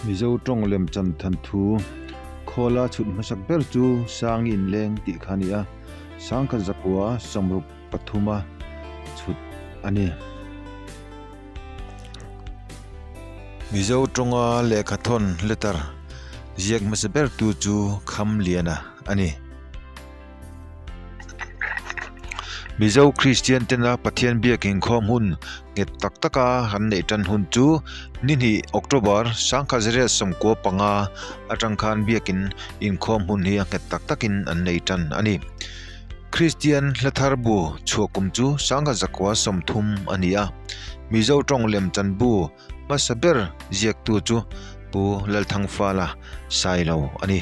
Mizo tawng lemchan thanthu khawla chhut hmasak ber chu Sangi inleng tih kha a ni a, Sangkhat zakua sawmruk pathuma chhut a ni. Mizo tawnga lehkhathawn letter ziak hmasa ber tu chu Khamliana a ni. Mizo Kristian tena Pathian biak inkhawm hun nghet tak taka kan neih tan hun chu ni hnih October sangkhat zariat 95 atang khan biakin inkhawm hun hi a nghet tak takin an nei tan a ni. Kristian hla thar bu chhuah kum chu sangkhat 130 a ni a. Mizo tawng lemchan bu hmasa ber ziaktu chu Pu Lalthangfala Sailo a ni.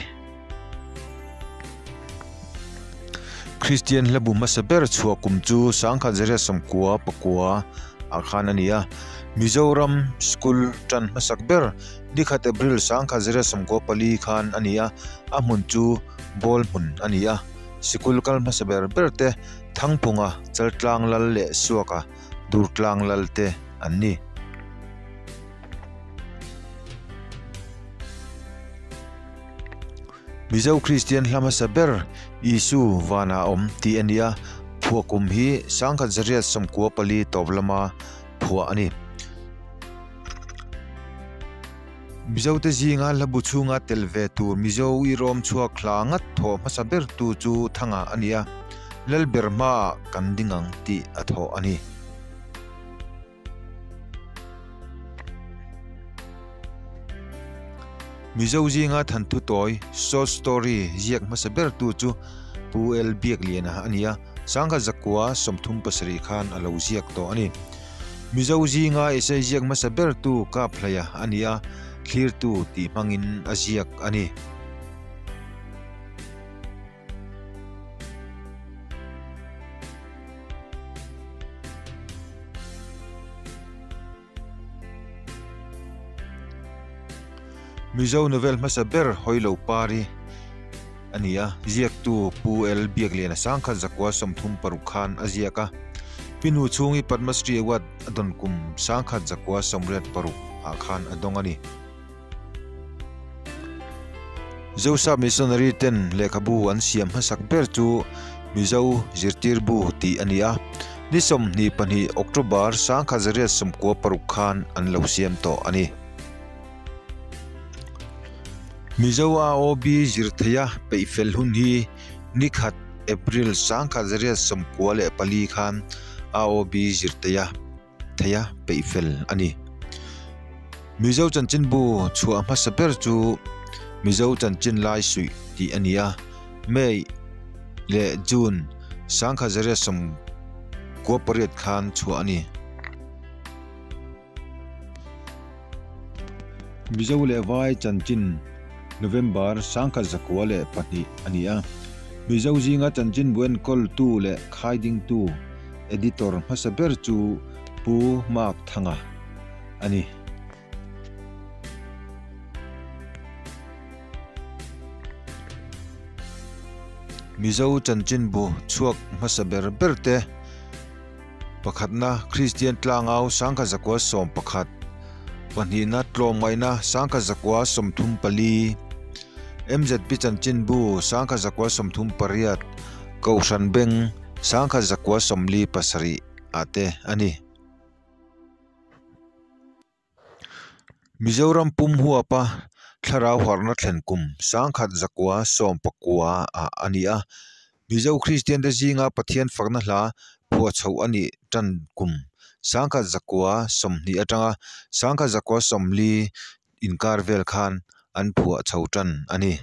Kristian hla bu hmasa ber chhuah kum chu 1999 ah khan a ni a. Mizoram School tan hmasak ber nikhat April 1994 khan a ni a, a hmun chu Ball hmun a ni a. Sikul kal hmasa ber ber te Thangphunga, Chaltlang Lal leh Suaka, Durtlang Lal te an ni. Mizo Kristian hla hmasa ber Isu vanah a awm tih a ni a, phuah kum hi 1994 tawp lama phuah a ni. Mizote zinga hla bu chhunga tel ve tur Mizo irawm chhuak hla ngat thawh hmasa bertu chu Thanga a ni a, Lalber hmaah kan ding ang tih a thawh a ni. Mizo zinga thanthu tawi, short story, ziak hmasa bertu chu Pu L. Biakliana a ni a, 1937 khan a lo ziak tawh a ni. Mizo zinga essay ziak hmasa bertu Kaphlaia a ni a, thlirtu tih hmangin a ziak a ni. Mizo novel hmasa ber Hawilo Pari a ni a, ziaktu Pu L. Biakliana 1936 khan a ziak a. Pinu chhungi Padma Shri Award a dawn kum 1986 ah khan a dawng a ni. Zosa Missionary ten lehkhabu an siam hmasak ber chu Mizo Zirtir Bu tih a ni a, ni 22 October 1996 khan an lo siam tawh a ni. Mizo AOB zir theia peihfel hun hi ni khat April 1994 khan AOB zir theia theia peihfel a ni. Mizo chanchinbu chhuah hmasa ber chu Mizo chanchin lai suih tih a ni a, May leh June 1998 khan chhuah a ni. Mizo leh Vai chanchin November 1902 a ni a, Mizo zinga chanchinbu enkawltu leh khaidingtu, Editor hmasa ber chu Pu Mark Thanga a ni. Mizo chanchinbu chhuak hmasa ber ber te pakhatna Kristian Tlangau 1911, pahnihna Tlawmngaihna 1934, MZP chanchinbu 1938, Kohhran Beng 1947 ah te a ni. Mizoram pum huapa thlarau harhna thlen kum 1919 ah a ni a. Mizo Kristian te zinga Pathian fakna hla phuah chhoh a nih tan kum 1920 atanga 1940 inkar vel khan an phuah chho tan a ni.